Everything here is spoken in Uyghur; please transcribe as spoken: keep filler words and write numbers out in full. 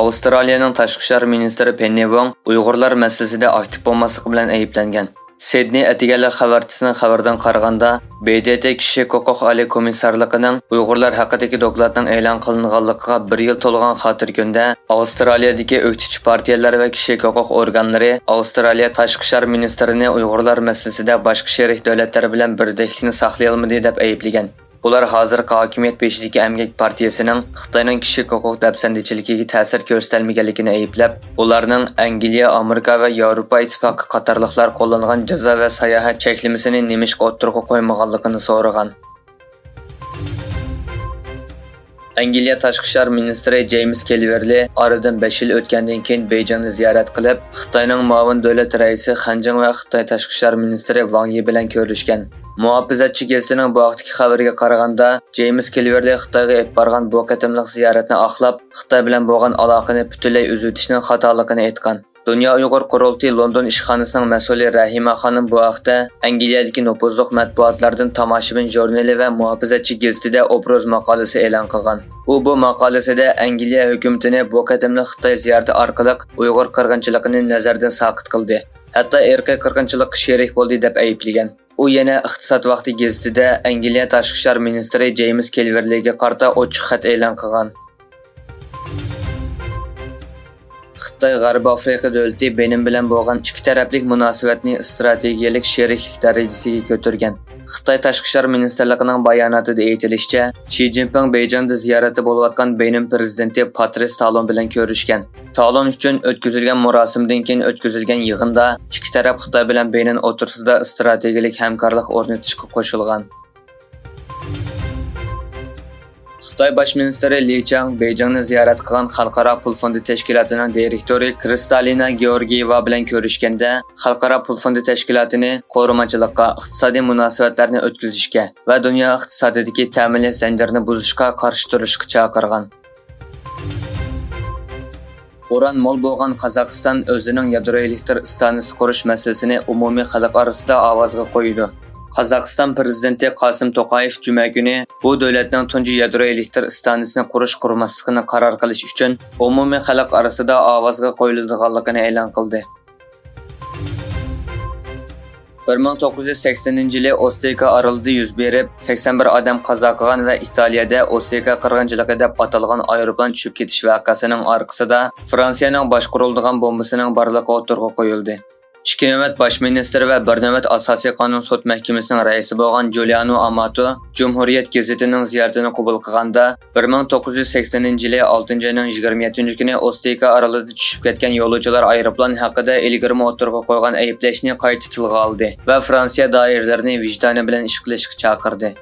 ئاۋسترالىيەنىڭ تاشقى ئىشلار مىنىستىرى پېننى ۋوڭ ئۇيغۇرلار مەسىلىسىدە ئاكتىپ بولماسلىقى بىلەن ئەيىبلەنگەن. سىدنېي ئەتىگەنلىك خەۋەرچىسىنىڭ خەۋىرىدىن قارىغاندا، ب د ت كىشىلىك ھوقۇق ئالىي كومىسسارلىقىنىڭ ئۇيغۇرلار ھەققىدىكى دوكلاتنىڭ ئېلان قىلىنغانلىقىغا بىر يىل تولغان خاتىرە كۈندە، ئاۋسترالىيەدىكى ئۆكتىچى پارتىيەلەر ۋە كىشىلىك ھوقۇق ئورگانلىرى ئاۋسترالىيە تاشقى ئىشلار مىنىستىرىنى ئۇيغۇرلار مەسىلىسىدە باشقا شېرىك دۆلەتلەر بىلەن بىردەكلىكنى ساقلىيالمىدى دەپ ئەيىبلىگەن. ئۇلار ھازىرقى ھاكىمىيەت بېشىدىكى ئەمگەك پارتىيىسىنىڭ خىتاينىڭ كىشىلىك ھوقۇق دەپسەندىچىلىكىگە تەسىر كۆرسىتەلمىگەنلىكىنى ئەيىبلەپ، ئۇلارنىڭ ئەنگلىيە، ئامېرىكا ۋە ياۋروپا ئىتتىپاقى قاتارلىقلار قوللانغان جازا ۋە ساياھەت چەكلىمىسىنى نېمىشقا ئوتتۇرىغا قويمىغانلىقىنى سورىغان. ئەنگلىيە تاشقى ئىشلار مىنىستىرى جېيمىس كېلۋېرلى ئارىدىن بەش يىل ئۆتكەندىن كېيىن بېيجىڭنى زىيارەت قىلىپ، خىتاينىڭ مۇئاۋىن دۆلەت رەئىسى خەن جىڭ ۋە خىتاي تاشقى ئىشلار مىنىستىرى ۋاڭ يى بىلەن كۆرۈشكەن. مۇھاپىزەتچى گېزىتىنىڭ بۇ ھەقتىكى خەۋىرىگە قارىغاندا، جېيمىس كېلۋېرلى خىتايغا ئېلىپ بارغان بۇ قېتىملىق زىيارەتنى ئاقلاپ، خىتاي بىلەن بولغان ئالاقىنى پۈتۈنلەي ئۈزۈۋېتىشنىڭ خاتالىقىنى ئېيتقان. دۇنيا ئۇيغۇر قۇرۇلتىيى لوندون ئىشخانىسىنىڭ مەسئۇلى رەھىمە خانىم بۇ ھەقتە ئەنگلىيەدىكى نوپۇزلۇق مەتبۇئاتلاردىن تاماشىبىن ژۇرنىلى ۋە مۇھاپىزەتچى گېزىتىدە ئوبراز ماقالىسى ئېلان قىلغان. ئۇ بۇ ماقالىسىدە ئەنگلىيە ھۆكۈمىتىنى بۇ قېتىملىق خىتاي زىيارىتى ئارقىلىق ئۇيغۇر قىرغىنچىلىقىنى نەزەردىن ساقىت قىلدى، ھەتتا ئىرقىي قىرغىنچىلىققا شېرىك بولدى دەپ ئەيىبلىگەن. ئۇ يەنە ئىقتىساد ۋاقتى گېزىتىدە ئەنگلىيە تاشقى ئىشلار مىنىستىرى جېيمىس كېلۋېرلىگە قارىتا ئوچۇق خەت ئېلان قىلغان. خىتاي غەربىي ئافرىقا دۆلىتى بېنىن بىلەن بولغان ئىككى تەرەپلىك مۇناسىۋەتنى ئىستراتېگىيەلىك شېرىكلىك دەرىجىسىگە كۆتۈرگەن. خىتاي تاشقى ئىشلار مىنىستىرلىقىنىڭ باياناتىدا ئېيتىلىشىچە، شى جىنپىڭ بېيجىڭدا زىيارەتتە بولۇۋاتقان بېنىن پىرېزىدېنتى پاترىس تالون بىلەن كۆرۈشكەن. تالون ئۈچۈن ئۆتكۈزۈلگەن مۇراسىمدىن كېيىن ئۆتكۈزۈلگەن يىغىندا ئىككى تەرەپ خىتاي بىلەن بېنىن ئوتتۇرىسىدا ئىستراتېگىيەلىك ھەمكارلىق ئورنىتىشقا قوشۇلغان. خىتاي باش مىنىستىرى لى چاڭ بېيجىڭنى زىيارەت قىلغان خەلقئارا پۇل فوندى تەشكىلاتىنىڭ دىرېكتورى كرىستالىنا گېئورگىيېۋا بىلەن كۆرۈشكەندە، خەلقئارا پۇل فوندى تەشكىلاتىنى قورۇماچىلىققا، ئىقتىسادىي مۇناسىۋەتلەرنى ئۆتكۈزۈشكە ۋە دۇنيا ئىقتىسادىدىكى تەمىنلەش زەنجىرىنى بۇزۇشقا قارشى تۇرۇشقا چاقىرغان. ئۇران مول بولغان قازاقىستان ئۆزىنىڭ يادرو ئېلېكتر ئىستانسىسى قۇرۇش مەسىلىسىنى ئومۇمىي خەلق ئارىسىدا ئاۋازغا قويىدۇ. قازاقىستان پىرېزىدېنتى قاسىم توقايېف جۈمە كۈنى بۇ دۆلەتنىڭ تۇنجى يادرو ئېلېكتر ئىستانسىسىنى قۇرۇش قۇرماسلىقىنى قارار قىلىش ئۈچۈن ئومۇمىي خەلق ئارىسىدا ئاۋازغا قويۇلىدىغانلىقىنى ئېلان قىلدى. بىر مىڭ توققۇز يۈز سەكسىنىنچى يىلى ئوستېكا ئارىلىدا يۈز بېرىپ، سەكسەن بىر ئادەم قازا قىلغان ۋە ئىتالىيەدە ئوستېكا قىرغىنچىلىقى دەپ ئاتالغان ئايروپىلان چۈشۈپ كېتىش ۋەقەسىنىڭ ئارقىسىدا فرانسىيەنىڭ باشقۇرۇلىدىغان بومبىسىنىڭ بارلىقى ئوتتۇرىغا قويۇلدى. ئىككى نۆۋەت باش مىنىستىر ۋە بىر نۆۋەت ئاساسىي قانۇن سوت مەھكىمىسىنىڭ رەئىسى بولغان جۇلىئانو ئاماتو جۇمھۇرىيەت گېزىتىنىڭ زىيارىتىنى قوبۇل قىلغاندا، بىر مىڭ توققۇز يۈز سەكسىنىنچى يىلى ئالتىنچى ئاينىڭ يىگىرمە يەتتىنچى كۈنى ئوستېكا ئارىلىدا چۈشۈپ كەتكەن يولۇچىلار ئايروپىلان ھەققىدە ئىلگىرىمۇ ئوتتۇرىغا قويغان ئەيىبلەشنى قايتا تىلغا ئالدى ۋە فرانسىيە دائىرىلىرىنى ۋىجدانى بىلەن ئىش قىلىشقا چاقىردى.